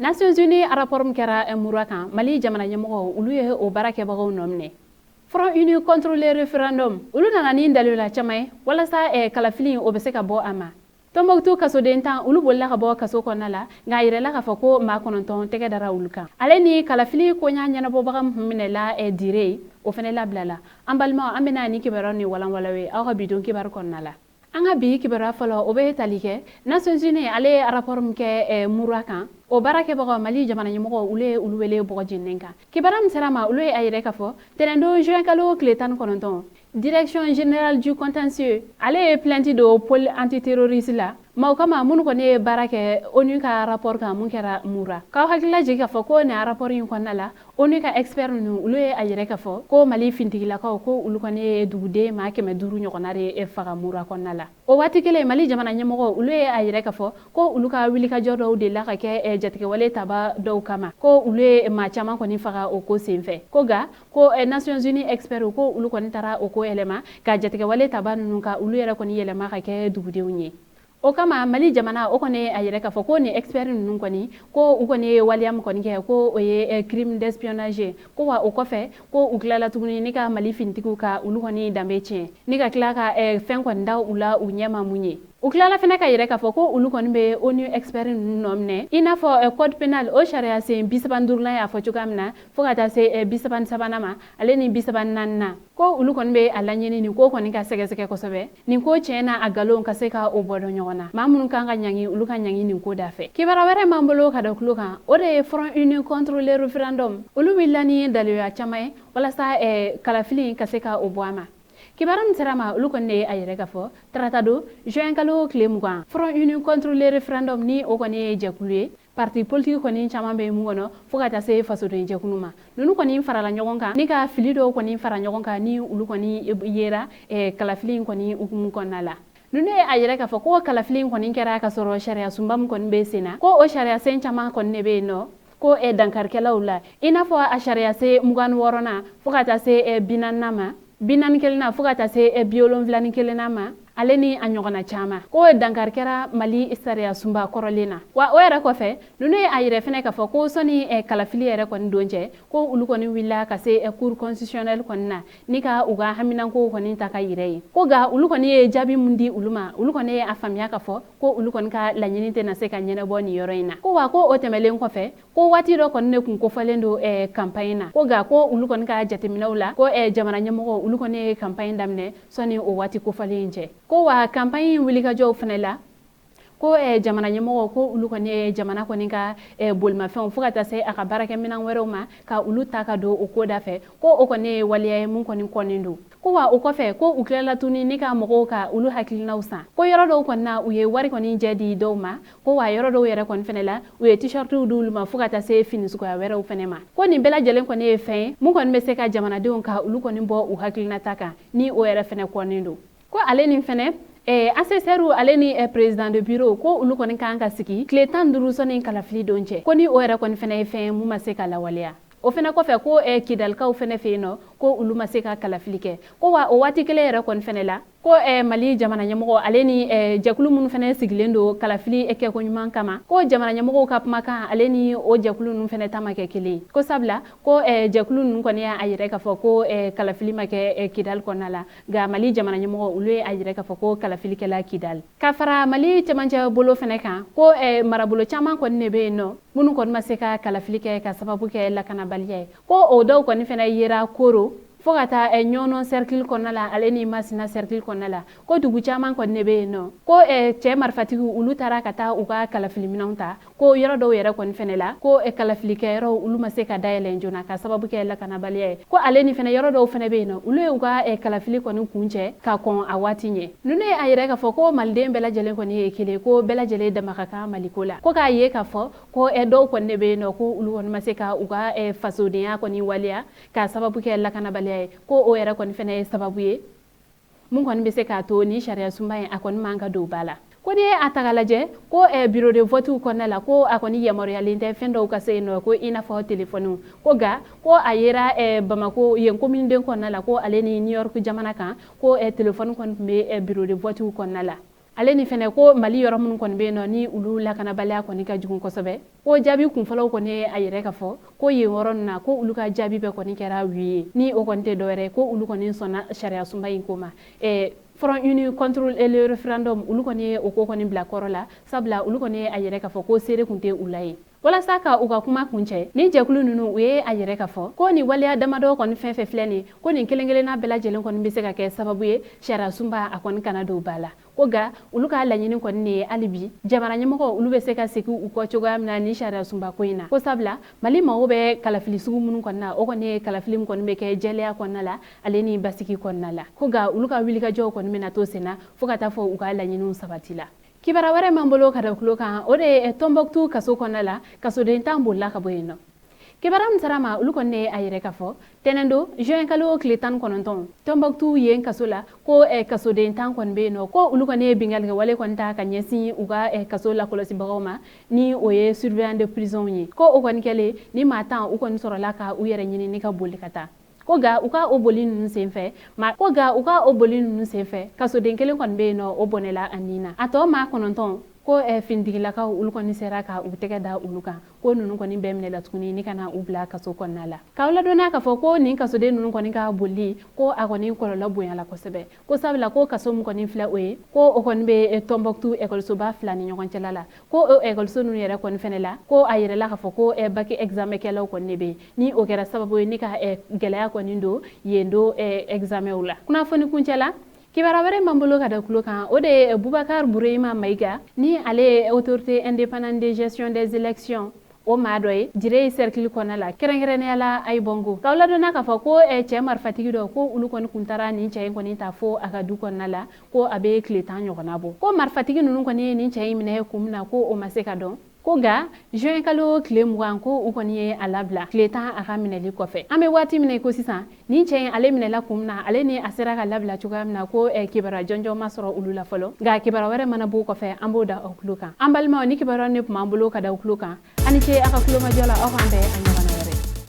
Nations Unies rapport min kɛra Mura kan, Mali jamana ɲɛmɔgɔw, olu ye o baara kɛbagaw nɔ minɛ. Front uni contre le référendum, olu nana ni dalila caman ye walasa kalafili, o bɛ se ka bɔ a ma. Tɔnbɔkutu kasoden 10, olu bolila ka bɔ kaso kɔnɔna la, nka a yirala k'a fɔ ko maa 9 tɛgɛ dara olu kan. Ale ni kalafili koɲa ɲɛnabɔbaga min tun minɛla Dire, o fɛnɛ labilala. An balimaw, an bɛna ni kibaruya ni walanwalaw ye aw ka bi don kibaru kɔnɔna la. An ka bi kibaruya fɔlɔ, o bɛ tali kɛ Nations Unies, ale ye rapport min kɛ Mura kan, o baara kɛbagaw, Mali jamana ɲɛmɔgɔ, olu ye olu wele bɔgɔ jeninen kan. Kibaruya min sera ma, olu ye a yɛrɛ k'a fɔ tɛnɛndon juin kalo tile 19, Direction générale du contentieux, ale ye plainte don pôle antiterroriste la maaw kama minnu kɔni ye baara kɛ ONU ka rapport kan mun kɛra Mura. K'aw hakilila jigin k'a fɔ ko nin rapport in kɔnɔna la, ONU ka expert ninnu, olu ye a yɛrɛ k'a fɔ ko Mali fintigilakaw, ko olu kɔni ye duguden maa 500 ɲɔgɔnna de faga Mura kɔnɔna la. O waati kelen, Mali jamana ɲɛmɔgɔ, olu ye a yɛrɛ k'a fɔ ko olu ka wulikajɔ dɔw delila ka kɛ jatigɛwale taba dɔw kama, ko olu ye maa caman kɔni faga o ko senfɛ. Ko nka ko Nations Unies expert, ko olu kɔni taara o ko yɛlɛma ka jatigɛwale taba ninnu ka olu yɛrɛ kɔni yɛlɛma ka kɛ dugudenw ye. O kama, Mali jamana, o kɔni a yɛrɛ k'a fɔ ko nin expert ninnu kɔni, ko u kɔni ye waleya min kɔni kɛ, ko o ye crime d'espionnage. Ko wa o kɔfɛ, ko u tilala tuguni ni ka Mali finitigiw ka olu kɔni danbe tiɲɛ, ni ka tila ka fɛn kɔni da u la u ɲɛma mun ye. U tilala fɛnɛ ka yɛrɛ k'a fɔ ko olu kɔni bɛ ONU expert ninnu nɔ minɛ, i n'a fɔ code pénal, o sariya sen 35nan y'a fɔ cogoya min na, fo ka taa se 33nan ma, ale ni 34nan, ko olu kɔni bɛ a laɲini nin ko kɔni ka sɛgɛsɛgɛ kosɛbɛ, nin ko tiɲɛ n'a a nkalon ka se ka o bɔ dɔn ɲɔgɔn na, maa minnu kan ka ɲangi, olu ka ɲangi nin ko da fɛ. Kibaruya wɛrɛ m'an bolo ka da tulo kan, o de ye Front uni contre le référendum, olu wulila ni daliluya caman ye walasa kalafili ka se ka o bɔ a ma. Kibaruya min sera ma, olu kɔni de ye a yɛrɛ ka fɔ tarata don juin kalo tile 20, Front uni contre le référendum, ni o kɔni ye jɛkulu ye, parti politique kɔni caman bɛ mun kɔnɔ, fo ka taa se fasoden jɛkulu ma, ninnu kɔni farala ɲɔgɔn kan ni ka fili dɔw kɔni fara ɲɔgɔn kan, ni olu kɔni yera kalafili in kɔni hukumu kɔnɔna la. Ninnu ye a yɛrɛ k'a fɔ ko kalafili in kɔni kɛra ka sɔrɔ sariya sunba min kɔni bɛ sen na, ko o sariya sen caman kɔni de bɛ yen nɔ, ko dankarikɛlaw la, i n'a fɔ a sariya se 26nan fo ka taa se 40nan ma, 41nan fo ka taa se 71nan ma, ale ni a ɲɔgɔnna caman, ko dankari kɛra Mali sariya sunba kɔrɔlen na. Wa o yɛrɛ kɔfɛ, ninnu ye a yɛrɛ fɛnɛ k'a fɔ ko sɔnni kalafili yɛrɛ kɔni don cɛ, ko olu kɔni wulila ka se Cour constitutionnelle kɔni na ni ka u ka haminankow kɔni ta ka yɛrɛ ye. Ko nka olu kɔni ye jaabi mun di olu ma, olu kɔni ye a faamuya k'a fɔ ko olu kɔni ka laɲini tɛna se ka ɲɛnabɔ nin yɔrɔ in na. Ko wa ko o tɛmɛlen kɔfɛ, ko waati dɔ kɔni de kun kofɔlen don campagne na. Ko nka ko olu kɔni ka jateminɛw la, ko jamana ɲɛmɔgɔ, olu kɔni ye campagne daminɛ sɔnni o waati kofɔlen in cɛ. Ko wa campagne in wulikajɔw fɛnɛ la, ko jamana ɲɛmɔgɔ, ko olu kɔni ye jamana kɔni ka bolimafɛnw fo ka taa se a ka baarakɛminɛn wɛrɛw ma, ka olu ta ka don o ko da fɛ, ko o kɔni ye waleya ye mun kɔni kɔnnen don. Ko wa o kɔfɛ, ko u tilala tuguni ni ka mɔgɔw ka olu hakilinaw san. Ko yɔrɔ dɔw kɔni na, u ye wari kɔni jɛ di dɔw ma. Ko wa yɔrɔ dɔw yɛrɛ kɔni fɛnɛ la, u ye t-shirtiw di olu ma, fo ka taa se fini suguya wɛrɛw fɛnɛ ma. Ko nin bɛɛ lajɛlen kɔni ye fɛn ye mun kɔni bɛ se ka jamanadenw ka olu kɔni bɔ u hakilinata kan, ni o yɛrɛ fɛnɛ kɔnnen don. Ko ale ni fɛnɛ assesseur, ale ni président de bureau, ko olu kɔni kan ka sigi tile 15 sɔnni kalafili don cɛ. Ko ni o yɛrɛ kɔni fɛnɛ ye fɛn ye mun ma se ka lawaleya. O fɛnɛ kɔfɛ, ko Kidalikaw fɛnɛ fɛ yen nɔ, ko olu ma se ka kalafili kɛ. Ko wa o waati kelen yɛrɛ kɔni fɛnɛ la, ko Mali jamana ɲɛmɔgɔ, ale ni jɛkulu minnu fɛnɛ sigilen don kalafili kɛko ɲuman kama, ko jamana ɲɛmɔgɔw ka kumakan, ale ni o jɛkulu ninnu fɛnɛ ta ma kɛ kelen ye. Ko sabula ko jɛkulu ninnu kɔni y'a yɛrɛ k'a fɔ ko kalafili ma kɛ Kidali kɔnɔna la, nka Mali jamana ɲɛmɔgɔ, olu ye a yɛrɛ k'a fɔ ko kalafili kɛla Kidali. Ka fara Mali cɛmancɛ bolo fɛnɛ kan, ko marabolo caman kɔni de bɛ yen nɔ minnu kɔni ma se ka kalafili kɛ ka sababu kɛ lakanabaliya ye. Ko o dɔw kɔni fɛnɛ yera Koro fo ka taa Ɲɔnɔ cercle kɔnɔna la, ale ni Masina cercle kɔnɔna la. Ko dugu caman kɔni de bɛ yen nɔ, ko cɛ marifatigiw, olu taara ka taa u ka kalafiliminɛnw ta. Ko yɔrɔ dɔw yɛrɛ kɔni fɛnɛ la, ko kalafilikɛyɔrɔw, olu ma se ka dayɛlɛ joona ka sababu kɛ lakanabaliya ye. Ko ale ni fɛnɛ yɔrɔ dɔw fɛnɛ bɛ yen nɔ, olu ye u ka kalafili kɔni kuncɛ ka kɔn a waati ɲɛ. Ninnu ye a yɛrɛ k'a fɔ ko maliden bɛɛ lajɛlen kɔni ye kelen, ko bɛɛ lajɛlen dama ka kan Maliko la. Ko k'a ye k'a fɔ ko dɔw kɔni de bɛ yen nɔ, ko olu kɔni ma se ka u ka fasodenya kɔni waleya k'a sababu kɛ lakanabaliya ye, ko o yɛrɛ kɔni fɛnɛ ye sababu ye mun kɔni bɛ se k'a to ni sariya sunba in, a kɔni man ka don ba la. Ko n'i ye a ta k'a lajɛ, ko bureau de vote kɔnɔna la, ko a kɔni yamaruyalen tɛ fɛn dɔw ka se yen nɔ, ko i n'a fɔ telefɔniw. Ko nka ko a yera Bamako yen commune den kɔnɔna la, ko ale ni New York jamana kan, ko telefɔni kɔni tun bɛ bureau de vote kɔnɔna la. Ale ni fɛnɛ ko Mali yɔrɔ minnu kɔni bɛ yen nɔ, ni olu lakanabaliya kɔni ka jugu kosɛbɛ, ko jaabi kunfɔlɔw kɔni ye a yɛrɛ ka fɔ ko yen yɔrɔ ninnu na, ko olu ka jaabi bɛɛ kɔni kɛra oui ye. Ni o kɔni tɛ dɔwɛrɛ, ko olu kɔni sɔnna sariya sunba in ko ma. Front uni contre le référendum, olu kɔni ye o ko kɔni bila kɔrɔ la, sabula olu kɔni ye a yɛrɛ k'a fɔ ko seere kun tɛ u la ye. Walasa ka u ka kuma kuncɛ, ni jɛkulu ninnu, u ye a yɛrɛ ka fɔ ko nin waleya damadɔ kɔni fɛn fɛn filɛ nin, ko nin kelen kelenna bɛɛ lajɛlen kɔni bɛ se ka kɛ sababu ye sariya sunba a kɔni kana don ba la. Ko nka olu ka laɲini kɔni de ye, hali bi jamana ɲɛmɔgɔ olu bɛ se ka segin u kɔ cogoya min na ni sariya sunba ko in na, ko sabula Mali mago bɛ kalafili sugu minnu kɔni na, o kɔni ye kalafili min kɔni bɛ kɛ jɛlenya kɔnɔna la ale ni basigi kɔnɔna la. Ko nka olu ka wulikajɔw kɔni bɛna to senna fo ka taa fɔ u ka laɲiniw sabati la. Kibaruya wɛrɛ m'an bolo ka da tulo kan, o de ye Tɔnbɔkutu kaso kɔnɔna la, kasoden 10 bolila ka bɔ yen nɔ. Kibaruya min sera ma, olu kɔni ye a yɛrɛ ka fɔ tɛnɛn don, juin kalo tile 19, Tɔnbɔkutu yen kaso la, ko kasoden 10 kɔni bɛ yen nɔ, ko olu kɔni ye binkannikɛwale kɔni ta ka ɲɛsin u ka kaso lakɔlɔsibagaw ma, ni o ye surveillant de prison ye. Ko o kɔni kɛlen, ni maa 10 u kɔni sɔrɔla ka u yɛrɛ ɲini ni ka boli ka taa. Ko nka u ka o boli ninnu senfɛ ma, ko nka u ka o boli ninnu senfɛ, kasoden kelen kɔni bɛ yen nɔ, o bɔnɛla a nin na. A tɔ maa 9, ko finitigilakaw olu kɔni sera ka u tɛgɛ da olu kan, ko ninnu kɔni bɛɛ minɛla tuguni ni ka na u bila kaso kɔnɔna la. K'aw ladɔnniya k'a fɔ ko nin kasoden ninnu kɔni ka boli, ko a kɔni kɔlɔlɔ bonyala kosɛbɛ, ko sabula ko kaso min kɔni filɛ o ye, ko o kɔni bɛ Tɔnbɔkutu ekɔlisoba fila ni ɲɔgɔn cɛla la. Ko o ekɔliso ninnu yɛrɛ kɔni fɛnɛ la, ko a yɛrɛla k'a fɔ ko bac examen kɛlaw kɔni de bɛ yen, ni o kɛra sababu ye ni ka gɛlɛya kɔni don yen don examenw la. Kunnafoni kuncɛ la, kibaruya wɛrɛ m'an bolo ka da tulo kan, o de ye Bubakar Burehima Mayiga, ni ale ye Autorité indépendante de gestion des élections o maa dɔ ye Dire cercle kɔnɔna la, kɛrɛnkɛrɛnnenya la Ayibɔngo. K'aw ladɔnniya k'a fɔ ko cɛ marifatigi dɔ, ko olu kɔni kun taara nin cɛ in kɔni ta fo a ka du kɔnɔna la, ko a bɛ tile 10 ɲɔgɔnna bɔ. Ko marifatigi ninnu kɔni ye nin cɛ in minɛ kun min na, ko o ma se ka dɔn. Ko nka juin kalo tile 20, ko u kɔni ye a labila tile 10 a ka minɛli kɔfɛ. An bɛ waati min na i ko sisan, nin cɛ in ale minɛla kun min na, ale ni a sera ka labila cogoya min na, ko kibaruya jɔnjɔn ma sɔrɔ olu la fɔlɔ. Nka kibaruya wɛrɛ mana b'o kɔfɛ, an b'o da aw tulo kan. An balimaw, ni kibaruya ne tun b'an bolo ka da aw tulo kan. A ni ce a ka kulomajɔ la. Aw k'an bɛn a ɲɔgɔn na.